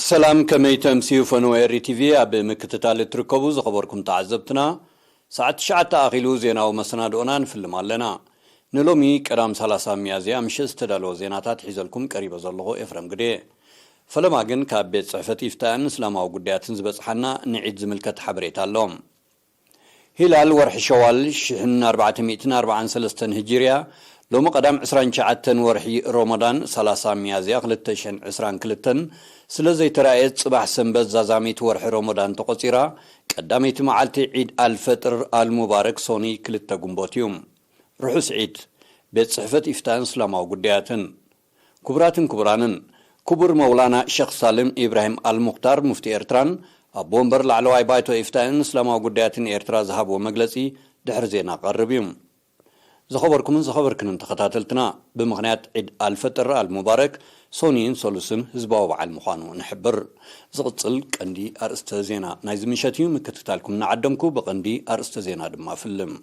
ሰላም፣ ከመይ ተምስዩ ፈነወ ኤሪ ቲቪ ኣብ ምክትታል እትርከቡ ዝኸበርኩም ተዓዘብትና፣ ሰዓት ትሽዓተ ኣኺሉ ዜናዊ መሰናድኦና ንፍልም ኣለና። ንሎሚ ቀዳም ሰላሳ ሚያዝያ ምሸት ዝተዳለወ ዜናታት ሒዘልኩም ቀሪበ ዘለኹ ኤፍረም ግዴ። ፈለማ ግን ካብ ቤት ጽሕፈት ኢፍታን እስላማዊ ጉዳያትን ዝበጽሓና ንዒድ ዝምልከት ሓበሬታ ኣሎ። ሂላል ወርሒ ሸዋል ሽሕን ኣርባዕተ ሚእትን ኣርባዓን ሰለስተን ህጅርያ፣ ሎሚ ቀዳም ዕስራን ትሽዓተን ወርሒ ሮመዳን ሰላሳ ሚያዝያ ክልተ ሽሕን ዕስራን ክልተን ስለ ዘይተራእየት፣ ጽባሕ ሰንበት ዛዛሚት ወርሒ ሮመዳን ተቖጺራ፣ ቀዳመይቲ መዓልቲ ዒድ ኣልፈጥር ኣልሙባረክ ሶኒ ክልተ ግንቦት እዩ። ርሑስ ዒድ። ቤት ጽሕፈት ኢፍታን እስላማዊ ጉዳያትን። ክቡራትን ክቡራንን፣ ክቡር መውላና ሸኽ ሳልም ኢብራሂም ኣልሙኽታር፣ ሙፍቲ ኤርትራን ኣቦ ወንበር ላዕለዋይ ባይቶ ኢፍታን እስላማዊ ጉዳያትን ኤርትራ ዝሃብዎ መግለጺ ድሕሪ ዜና ክቐርብ እዩ። ዝኸበርኩምን ዝኸበርክንን ተኸታተልትና፣ ብምኽንያት ዒድ ኣልፈጥር ኣልሙባረክ፣ ሶኒን ሰሉስን ህዝባዊ በዓል ምዃኑ ንሕብር። ዝቕጽል ቀንዲ ኣርእስተ ዜና ናይዚ ምሸት እዩ። ምክትታልኩም እናዓደምኩ፣ ብቐንዲ ኣርእስተ ዜና ድማ ፍልም።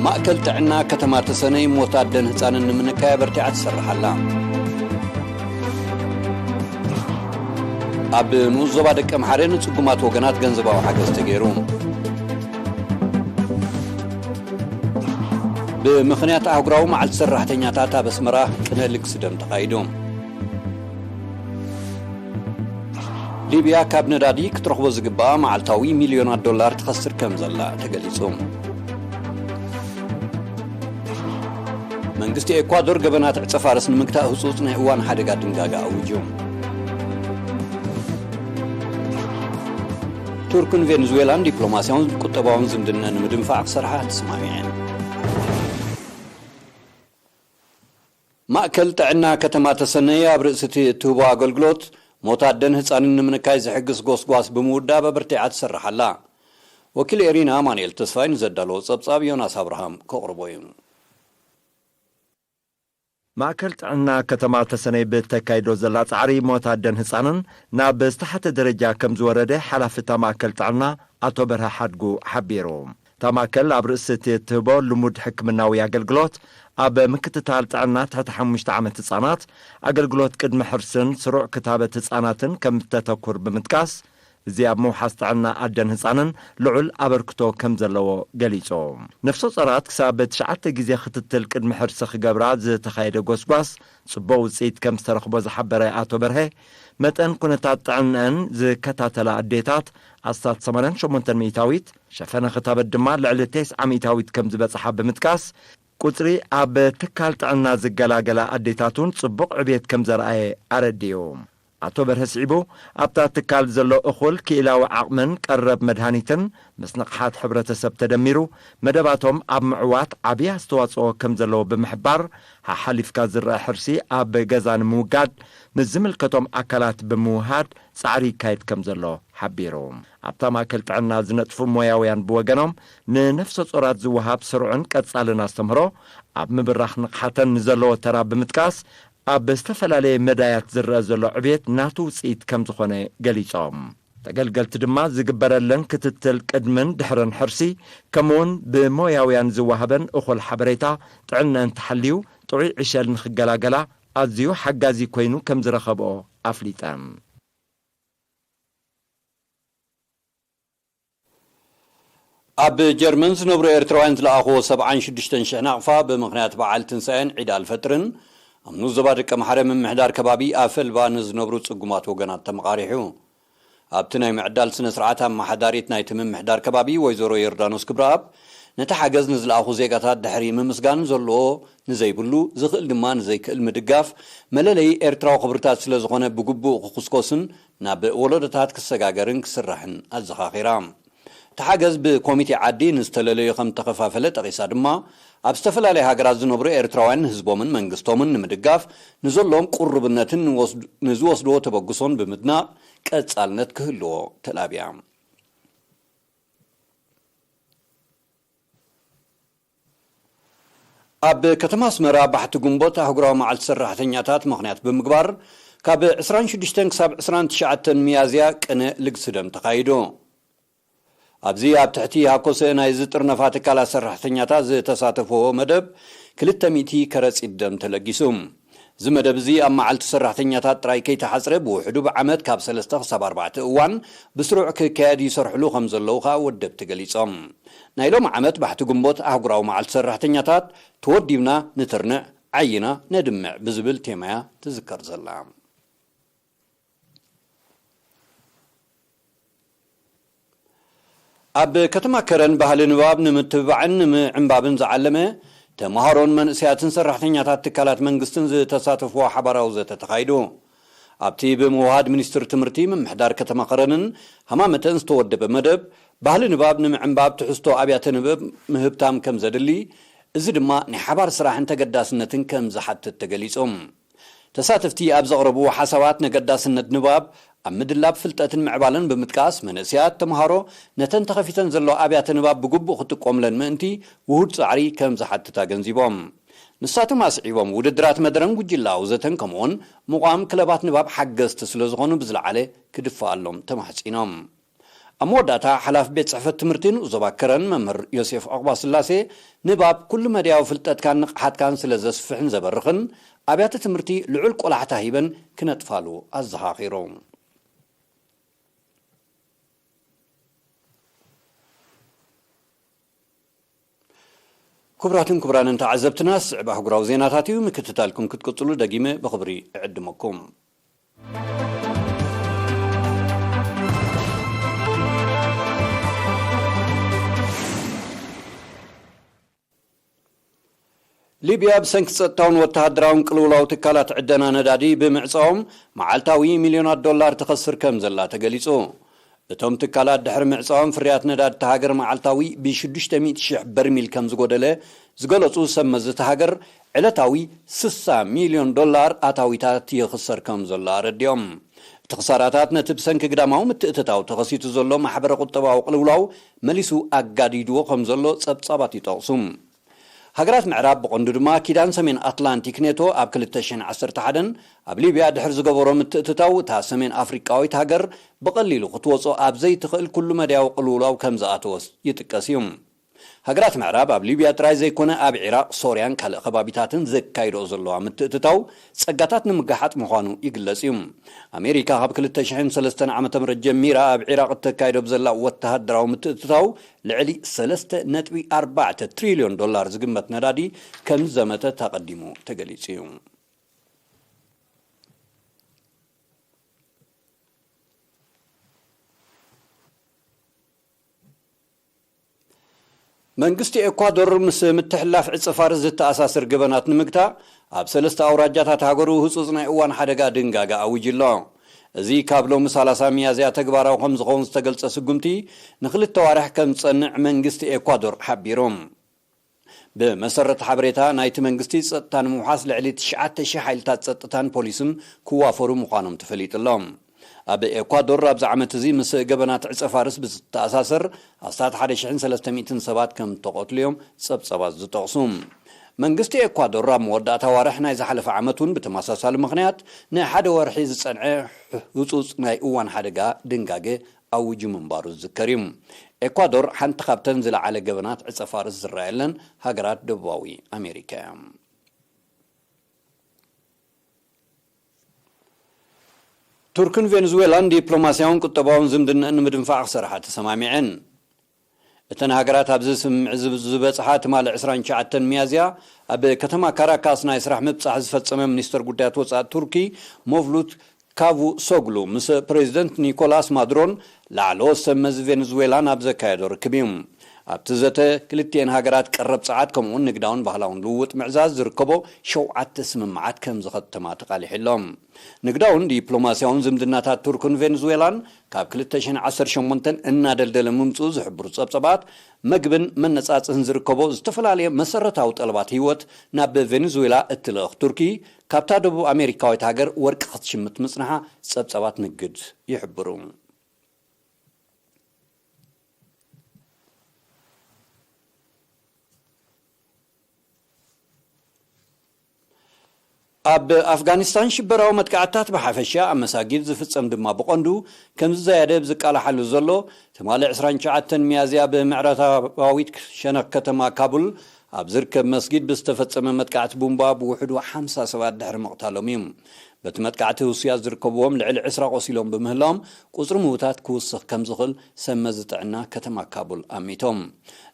ማእከል ጥዕና ከተማ ተሰነይ ሞት ኣደን ህጻንን ንምንካይ ኣበርቲዓ ትሰርሕ ኣላ። ኣብ ንኡስ ዞባ ደቀምሓረ ንጽጉማት ወገናት ገንዘባዊ ሓገዝ ተገይሩ። ብምኽንያት ኣህጉራዊ መዓልቲ ሰራሕተኛታት ኣብ ኣስመራ ቅነ ልግሲ ደም ተኻይዱ። ሊብያ ካብ ነዳዲ ክትረኽቦ ዝግባኣ መዓልታዊ ሚልዮናት ዶላር ትኸስር ከም ዘላ ተገሊጹ። መንግስቲ ኤኳዶር ገበናት ዕጸ ፋርስ ንምግታእ ህጹጽ ናይ እዋን ሓደጋ ድንጋገ ኣዊጁ። ቱርክን ቬንዙዌላን ዲፕሎማስያውን ቁጠባውን ዝምድና ንምድንፋዕ ክሰርሓ ተስማሚዐን። ማእከል ጥዕና ከተማ ተሰነይ ኣብ ርእሲ እቲ እትህቦ ኣገልግሎት፣ ሞት ኣደን ህጻንን ንምንካይ ዝሕግዝ ጎስጓስ ብምውዳብ ኣበርቲዓ ትሰርሕ ኣላ። ወኪል ኤሪና ኣማኑኤል ተስፋይ ንዘዳለዎ ጸብጻብ ዮናስ ኣብርሃም ከቕርቦ እዩ። ማእከል ጥዕና ከተማ ተሰነይ ብተካይዶ ዘላ ጻዕሪ ሞት ኣደን ህጻንን ናብ ዝተሓተ ደረጃ ከም ዝወረደ ሓላፊ እታ ማእከል ጥዕና ኣቶ በርሀ ሓድጉ ሓቢሩ። እታ ማእከል ኣብ ርእሲ እቲ እትህቦ ልሙድ ሕክምናዊ ኣገልግሎት ኣብ ምክትታል ጥዕና ትሕቲ ሓሙሽተ ዓመት ህጻናት፣ ኣገልግሎት ቅድሚ ሕርስን ስሩዕ ክታበት ህጻናትን ከም እተተኩር ብምጥቃስ፣ እዚ ኣብ ምውሓስ ጥዕና ኣደን ህጻንን ልዑል ኣበርክቶ ከም ዘለዎ ገሊጹ። ነፍሰ ጾራት ክሳብ ትሽዓተ ግዜ ክትትል ቅድሚ ሕርሲ ክገብራ ዝተኻየደ ጎስጓስ ጽቡቕ ውጽኢት ከም ዝተረኽቦ ዝሓበረ ኣቶ በርሀ፣ መጠን ኩነታት ጥዕንአን ዝከታተላ ኣዴታት ኣስታት ሰማንያን ሸሞንተን ሚእታዊት፣ ሸፈነ ክታበት ድማ ልዕሊ ተስዓ ሚእታዊት ከም ዝበጽሓ ብምጥቃስ፣ ቁጽሪ ኣብ ትካል ጥዕና ዝገላገላ ኣዴታት እውን ጽቡቕ ዕብየት ከም ዘርኣየ ኣረዲኡ። ኣቶ በርሀ ስዒቡ፣ ኣብታ ትካል ዘሎ እኹል ክኢላዊ ዓቕምን ቀረብ መድሃኒትን ምስ ንቕሓት ሕብረተሰብ ተደሚሩ፣ መደባቶም ኣብ ምዕዋት ዓብዪ ኣስተዋጽኦ ከም ዘለዎ ብምሕባር፣ ሓሓሊፍካ ዝረኣ ሕርሲ ኣብ ገዛ ንምውጋድ ምስ ዝምልከቶም ኣካላት ብምውሃድ ጻዕሪ ይካየድ ከም ዘሎ ሓቢሩ። ኣብታ ማእከል ጥዕና ዝነጥፉ ሞያውያን ብወገኖም፣ ንነፍሰ ጾራት ዝወሃብ ስሩዕን ቀጻልን ኣስተምህሮ ኣብ ምብራኽ ንቕሓተን ንዘለዎ ተራ ብምጥቃስ፣ ኣብ ዝተፈላለየ መዳያት ዝረአ ዘሎ ዕብየት ናቱ ውጽኢት ከም ዝኾነ ገሊጾም። ተገልገልቲ ድማ ዝግበረለን ክትትል ቅድምን ድሕርን ሕርሲ፣ ከምኡውን ብሞያውያን ዝወሃበን እኹል ሓበሬታ፣ ጥዕነአን ተሓልዩ ጥዑይ ዕሸል ንኽገላገላ ኣዝዩ ሓጋዚ ኮይኑ ከም ዝረኸብኦ ኣፍሊጠን። ኣብ ጀርመን ዝነብሩ ኤርትራውያን ዝለኣኽዎ ሰብዓን ሽዱሽተን ሽሕ ናቕፋ፣ ብምኽንያት በዓል ትንሳኤን ዒድ ኣልፈጥርን ኣብ ንኡስ ዞባ ደቀምሓረ ምምሕዳር ከባቢ ኣፈልባ ንዝነብሩ ጽጉማት ወገናት ተመቓሪሑ። ኣብቲ ናይ ምዕዳል ስነ ስርዓት፣ ኣመሓዳሪት ናይቲ ምምሕዳር ከባቢ ወይዘሮ ዮርዳኖስ ክብረኣብ፣ ነቲ ሓገዝ ንዝለኣኹ ዜጋታት ድሕሪ ምምስጋን፣ ዘለዎ ንዘይብሉ፣ ዝኽእል ድማ ንዘይክእል ምድጋፍ መለለዪ ኤርትራዊ ክብርታት ስለ ዝኾነ፣ ብግቡእ ክኹስኮስን ናብ ወለዶታት ክሰጋገርን ክስራሕን ኣዘኻኺራ። እቲ ሓገዝ ብኮሚቴ ዓዲ ንዝተለለዩ ከም ተኸፋፈለ ጠቒሳ ድማ፣ ኣብ ዝተፈላለያ ሃገራት ዝነብሩ ኤርትራውያን ንህዝቦምን መንግስቶምን ንምድጋፍ ንዘለዎም ቅሩብነትን ንወስድ-፣ ንዝወስድዎ ተበግሶን ብምድናቕ፣ ቀጻልነት ክህልዎ ተላብያ። ኣብ ከተማ ኣስመራ፣ ባሕቲ ግንቦት ኣህጉራዊ መዓልቲ ሰራሕተኛታት ምኽንያት ብምግባር፣ ካብ ዕስራን ሽዱሽተን ክሳብ ዕስራን ትሽዓተን ሚያዝያ ቅነ ልግሲ ደም ተኻይዱ። ኣብዚ ኣብ ትሕቲ ሃኮሰ ናይ ዝጥርነፋ ትካላት ሰራሕተኛታት ዝተሳተፍዎ መደብ፣ ክልተ ሚእቲ ከረጺት ደም ተለጊሱ። እዚ መደብ እዚ ኣብ መዓልቲ ሰራሕተኛታት ጥራይ ከይተሓጽረ፣ ብውሕዱ ብዓመት ካብ ሰለስተ ክሳብ ኣርባዕተ እዋን ብስሩዕ ክካየድ ይሰርሕሉ ከም ዘለዉ ከኣ ወደብቲ ገሊጾም። ናይ ሎም ዓመት ባሕቲ ግንቦት ኣህጉራዊ መዓልቲ ሰራሕተኛታት፣ ተወዲብና ንትርንዕ፣ ዓይና ነድምዕ ብዝብል ቴማያ ትዝከር ዘላ። ኣብ ከተማ ከረን ባህሊ ንባብ ንምትብባዕን ንምዕንባብን ዝዓለመ፣ ተምሃሮን መንእሰያትን ሰራሕተኛታት ትካላት መንግስትን ዝተሳተፍዎ ሓባራዊ ዘተ ተኻይዱ። ኣብቲ ብምውሃድ ሚኒስትር ትምህርቲ፣ ምምሕዳር ከተማ ከረንን ሃማመተን ዝተወደበ መደብ፣ ባህሊ ንባብ ንምዕንባብ ትሕዝቶ ኣብያተ ንባብ ምህብታም ከም ዘድሊ፣ እዚ ድማ ናይ ሓባር ስራሕን ተገዳስነትን ከም ዝሓትት ተገሊጹ። ተሳተፍቲ ኣብ ዘቕረብዎ ሓሳባት፣ ነገዳስነት ንባብ ኣብ ምድላብ ፍልጠትን ምዕባለን ብምጥቃስ፣ መንእሰያት ተምሃሮ ነተን ተኸፊተን ዘለዋ ኣብያተ ንባብ ብግቡእ ክጥቀሙለን ምእንቲ ውሁድ ጻዕሪ ከም ዝሓትት ኣገንዚቦም። ንሳቶም ኣስዒቦም፣ ውድድራት መደረን ጉጅላዊ ዘተን ከምኡውን ምቋም ክለባት ንባብ ሓገዝቲ ስለ ዝኾኑ ብዝለዓለ ክድፈኣሎም ተማሕጺኖም። ኣብ መወዳእታ፣ ሓላፊ ቤት ጽሕፈት ትምህርቲ ንኡስ ዞባ ከረን መምህር ዮሴፍ ዑቕባስላሴ፣ ንባብ ኩሉ መዳያዊ ፍልጠትካን ንቕሓትካን ስለ ዘስፍሕን ዘበርኽን፣ ኣብያተ ትምህርቲ ልዑል ቆላሕታ ሂበን ክነጥፋሉ ኣዘኻኺሩ። ክቡራትን ክቡራንን ተዓዘብትና፣ ዝስዕብ ኣህጉራዊ ዜናታት እዩ። ምክትታልኩም ክትቅጽሉ ደጊመ ብኽብሪ እዕድመኩም። ሊብያ ብሰንኪ ጸጥታውን ወተሃደራውን ቅልውላው ትካላት ዕደና ነዳዲ ብምዕጻዎም፣ መዓልታዊ ሚልዮናት ዶላር ትኸስር ከም ዘላ ተገሊጹ። እቶም ትካላት ድሕሪ ምዕጻዎም፣ ፍርያት ነዳዲ እታ ሃገር መዓልታዊ ብሽዱሽተ ሚእቲ ሽሕ በርሚል ከም ዝጎደለ ዝገለጹ ሰብ መዚ እታ ሃገር፣ ዕለታዊ ስሳ ሚልዮን ዶላር ኣታዊታት ይኽሰር ከም ዘሎ ኣረዲኦም። እቲ ክሳራታት ነቲ ብሰንኪ ግዳማዊ ምትእትታው ተኸሲቱ ዘሎ ማሕበረ ቁጠባዊ ቅልውላው መሊሱ ኣጋዲድዎ ከም ዘሎ ጸብጻባት ይጠቕሱ። ሃገራት ምዕራብ፣ ብቐንዱ ድማ ኪዳን ሰሜን ኣትላንቲክ ኔቶ፣ ኣብ ክልተ ሽሕን ዓሰርተ ሓደን ኣብ ሊብያ ድሕሪ ዝገበሮ ምትእትታው፣ እታ ሰሜን ኣፍሪቃዊት ሃገር ብቐሊሉ ክትወጾ ኣብ ዘይትኽእል ኩሉ መዳያዊ ቅልውላው ከም ዝኣተወስ ይጥቀስ እዩ። ሃገራት ምዕራብ ኣብ ሊብያ ጥራይ ዘይኮነ፣ ኣብ ዒራቕ፣ ሶርያን ካልእ ከባቢታትን ዘካይድኦ ዘለዋ ምትእትታው፣ ጸጋታት ንምግሓጥ ምዃኑ ይግለጽ እዩ። ኣሜሪካ ካብ ክልተ ሽሕን ሰለስተን ዓመተ ምህረት ጀሚራ ኣብ ዒራቕ እተካይዶ ብዘላ ወተሃደራዊ ምትእትታው፣ ልዕሊ ሰለስተ ነጥቢ ኣርባዕተ ትሪልዮን ዶላር ዝግመት ነዳዲ ከም ዘመተት ኣቐዲሙ ተገሊጹ እዩ። መንግስቲ ኤኳዶር ምስ ምትሕልላፍ ዕጸ ፋርስ ዝተኣሳሰር ገበናት ንምግታእ፣ ኣብ ሰለስተ ኣውራጃታት ሃገሩ ህጹጽ ናይ እዋን ሓደጋ ድንጋገ ኣዊጁ ኣሎ። እዚ ካብ ሎሚ ሰላሳ ሚያዝያ ተግባራዊ ከም ዝኸውን ዝተገልጸ ስጉምቲ፣ ንኽልተ ዋርሕ ከም ዝጸንዕ መንግስቲ ኤኳዶር ሓቢሩ። ብመሰረት ሓበሬታ ናይቲ መንግስቲ፣ ጸጥታ ንምውሓስ ልዕሊ ትሽዓተ ሽሕ ሓይልታት ጸጥታን ፖሊስን ክዋፈሩ ምዃኖም ተፈሊጡ ኣሎ። ኣብ ኤኳዶር ኣብዚ ዓመት እዚ ምስ ገበናት ዕጸ ፋርስ ብዝተኣሳሰር ኣስታት ሓደ ሽሕን ሰለስተ ሚእትን ሰባት ከም እተቐትሉ እዮም ጸብጸባት ዝጠቕሱ። መንግስቲ ኤኳዶር ኣብ መወዳእታ ዋርሕ ናይ ዝሓለፈ ዓመት እውን ብተመሳሳሊ ምኽንያት ንሓደ ወርሒ ዝጸንዐ ህጹጽ ናይ እዋን ሓደጋ ድንጋገ ኣዊጁ ምንባሩ ዝዝከር እዩ። ኤኳዶር ሓንቲ ካብተን ዝለዓለ ገበናት ዕጸ ፋርስ ዝረኣየለን ሃገራት ደቡባዊ ኣሜሪካ እያ። ቱርክን ቬንዙዌላን ዲፕሎማስያውን ቁጠባውን ዝምድናኣን ንምድንፋዕ ክሰርሓ ተሰማሚዐን። እተን ሃገራት ኣብዚ ስምምዕ ዝብ-፣ ዝበጽሓ ትማሊ ዕስራን ትሽዓተን ሚያዝያ ኣብ ከተማ ካራካስ ናይ ስራሕ ምብጻሕ ዝፈጸመ ሚኒስተር ጉዳያት ወጻኢ ቱርኪ ሞቭሉት ካቩሶግሉ ምስ ፕሬዚደንት ኒኮላስ ማዱሮን ላዕለዎት ሰብ መዚ ቬንዙዌላን ኣብ ዘካየዶ ርክብ እዩ። ኣብቲ ዘተ፣ ክልቲኤን ሃገራት ቀረብ ጸዓት ከምኡውን ንግዳውን ባህላውን ልውውጥ ምዕዛዝ ዝርከቦ ሸውዓተ ስምምዓት ከም ዝኸተማ ተቓሊሑ ኣሎ። ንግዳውን ዲፕሎማስያውን ዝምድናታት ቱርክን ቬንዙዌላን ካብ ክልተ ሽሕን ዓሰርተ ሸሞንተን እናደልደለ ምምጽኡ ዝሕብሩ ጸብጸባት፣ መግብን መነጻጽን ዝርከቦ ዝተፈላለየ መሰረታዊ ጠለባት ህይወት ናብ ቬንዙዌላ እትልእኽ ቱርኪ፣ ካብታ ደቡብ ኣሜሪካዊት ሃገር ወርቂ ክትሽምት ምጽንሓ ጸብጻባት ንግድ ይሕብሩ። ኣብ ኣፍጋኒስታን ሽበራዊ መጥቃዕትታት ብሓፈሻ፣ ኣብ መሳጊድ ዝፍጸም ድማ ብቐንዱ ከም ዝዛየደ ብዝቃላሓሉ ዘሎ፣ ትማሊ ዕስራን ትሽዓተን ሚያዝያ ብምዕራባዊት ሸነኽ ከተማ ካቡል ኣብ ዝርከብ መስጊድ ብዝተፈጸመ መጥቃዕቲ ቡምባ ብውሕዱ ሓምሳ ሰባት ድሕሪ ምቕታሎም እዩ። በቲ መጥቃዕቲ ሩስያ ዝርከብዎም ልዕሊ ዕስራ ቆሲሎም ብምህላዎም፣ ቁጽሪ ምዉታት ክውስኽ ከም ዝኽእል ሰብ መዚ ጥዕና ከተማ ካቡል ኣሚቶም።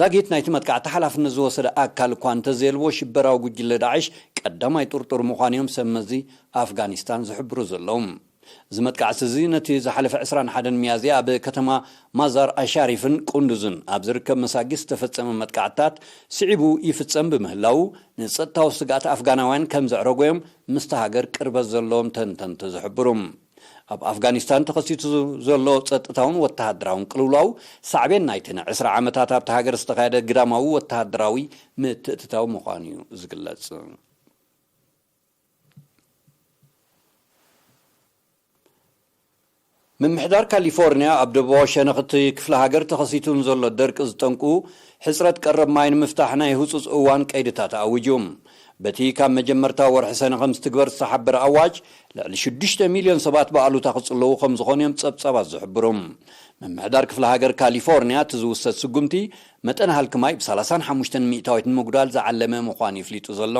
ዛጊት ናይቲ መጥቃዕቲ ሓላፍነት ዝወሰደ ኣካል እኳ እንተዘየልዎ፣ ሽበራዊ ጉጅለ ዳዕሽ ቀዳማይ ጥርጡር ምዃኑ እዮም ሰብ መዚ ኣፍጋኒስታን ዝሕብሩ ዘለዉ። እዚ መጥቃዕቲ እዚ ነቲ ዝሓለፈ ዕስራን ሓደን ሚያዝያ ኣብ ከተማ ማዛር ኣሻሪፍን ቁንዱዝን ኣብ ዝርከብ መሳጊድ ዝተፈጸመ መጥቃዕትታት ስዒቡ ይፍጸም ብምህላዉ፣ ንጸጥታዊ ስግኣት ኣፍጋናውያን ከም ዘዕረጎ እዮም ምስቲ ሃገር ቅርበት ዘለዎም ተንተንቲ ዝሕብሩ። ኣብ ኣፍጋኒስታን ተኸሲቱ ዘሎ ጸጥታውን ወተሃደራውን ቅልውላው ሳዕቤን ናይቲ ንዕስራ ዓመታት ኣብቲ ሃገር ዝተኻየደ ግዳማዊ ወተሃደራዊ ምትእትታው ምዃኑ እዩ ዝግለጽ። ምምሕዳር ካሊፎርኒያ ኣብ ደቡባዊ ሸነኽቲ ክፍለ ሃገር ተኸሲቱ ንዘሎ ደርቂ ዝጠንቁ ሕጽረት ቀረብ ማይ ንምፍታሕ ናይ ህጹጽ እዋን ቀይድታት ኣዊጁ። በቲ ካብ መጀመርታ ወርሒ ሰነ ከም ዝትግበር ዝተሓበረ ኣዋጅ፣ ልዕሊ ሽዱሽተ ሚልዮን ሰባት ብኣሉታ ክጽለዉ ከም ዝኾኑ እዮም ጸብጻባት ዝሕብሩ። ምምሕዳር ክፍለ ሃገር ካሊፎርኒያ እቲ ዝውሰድ ስጉምቲ፣ መጠን ሃልኪ ማይ ብ ሰላሳን ሓሙሽተን ሚእታዊት ንምጉዳል ዝዓለመ ምዃኑ ይፍሊጡ ዘሎ።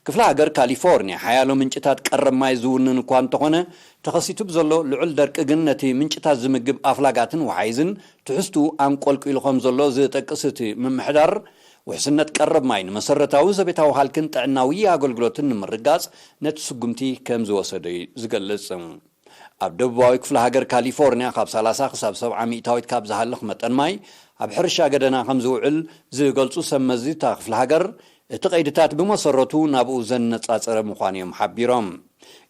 ክፍለ ሃገር ካሊፎርኒያ ሓያሎ ምንጭታት ቀረብ ማይ ዝውንን እኳ እንተኾነ፣ ተኸሲቱ ብዘሎ ልዑል ደርቂ ግን ነቲ ምንጭታት ዝምግብ ኣፍላጋትን ወሓይዝን ትሕዝትኡ ኣንቆልቂሉ ከም ዘሎ ዝጠቅስ እቲ ምምሕዳር፣ ውሕስነት ቀረብ ማይ ንመሰረታዊ ዘቤታዊ ሃልክን ጥዕናዊ ኣገልግሎትን ንምርጋጽ ነቲ ስጉምቲ ከም ዝወሰደ እዩ ዝገልጽ። ኣብ ደቡባዊ ክፍለ ሃገር ካሊፎርኒያ ካብ ሰላሳ ክሳብ ሰብዓ ሚእታዊት ካብ ዝሃልኽ መጠን ማይ ኣብ ሕርሻ ገደና ከም ዝውዕል ዝገልጹ ሰብ መዚ እታ ክፍለ ሃገር፣ እቲ ቀይድታት ብመሰረቱ ናብኡ ዘነጻጸረ ምዃኑ እዮም ሓቢሮም።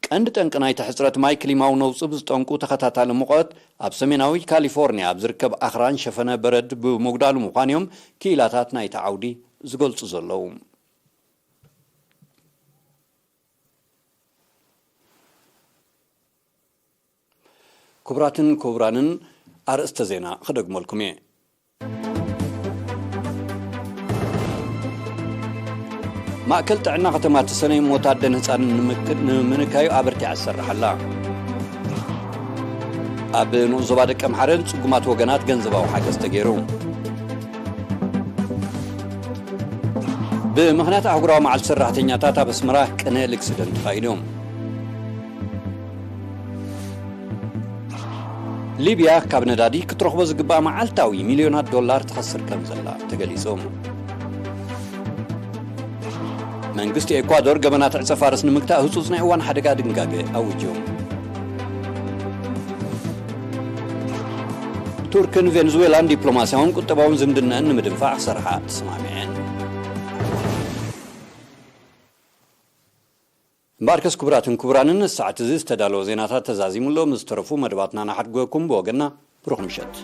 ቀንዲ ጠንቂ ናይቲ ሕጽረት ማይ ክሊማዊ ነውጺ ብዝጠንቁ ተኸታታሊ ሙቐት ኣብ ሰሜናዊ ካሊፎርኒያ ኣብ ዝርከብ ኣኽራን ሸፈነ በረድ ብምጉዳሉ ምዃኑ እዮም ክኢላታት ናይቲ ዓውዲ ዝገልጹ ዘለዉ። ክቡራትን ክቡራንን፣ ኣርእስተ ዜና ክደግመልኩም እየ። ማእከል ጥዕና ከተማ ተሰነይ ሞት ኣደን ህጻንን ንምክ-፣ ንምንካዩ ኣበርቲዓ ትሰርሕ ኣላ። ኣብ ንኡስ ዞባ ደቀ ምሓረን ጽጉማት ወገናት ገንዘባዊ ሓገዝ ተገይሩ። ብምኽንያት ኣህጉራዊ መዓልቲ ሰራሕተኛታት ኣብ ኣስመራ ቅነ ልግሲ ደም ተኻይዱ። ሊብያ ካብ ነዳዲ ክትረኽቦ ዝግባእ መዓልታዊ ሚልዮናት ዶላር ትኸስር ከም ዘላ ተገሊጹ። መንግስቲ ኤኳዶር ገበናት ዕጸ ፋርስ ንምግታእ ህጹጽ ናይ እዋን ሓደጋ ድንጋገ ኣዊጁ። ቱርክን ቬንዙዌላን ዲፕሎማስያውን ቁጠባውን ዝምድነአን ንምድንፋዕ ክሰርሓ ተሰማሚዐን። እምበኣርከስ ክቡራትን ክቡራንን፣ ሰዓት እዚ ዝተዳለወ ዜናታት ተዛዚሙ ኣሎ። ምስ ዝተረፉ መደባትና ንሓድጎኩም። ብወገንና ብሩኽ ምሸት።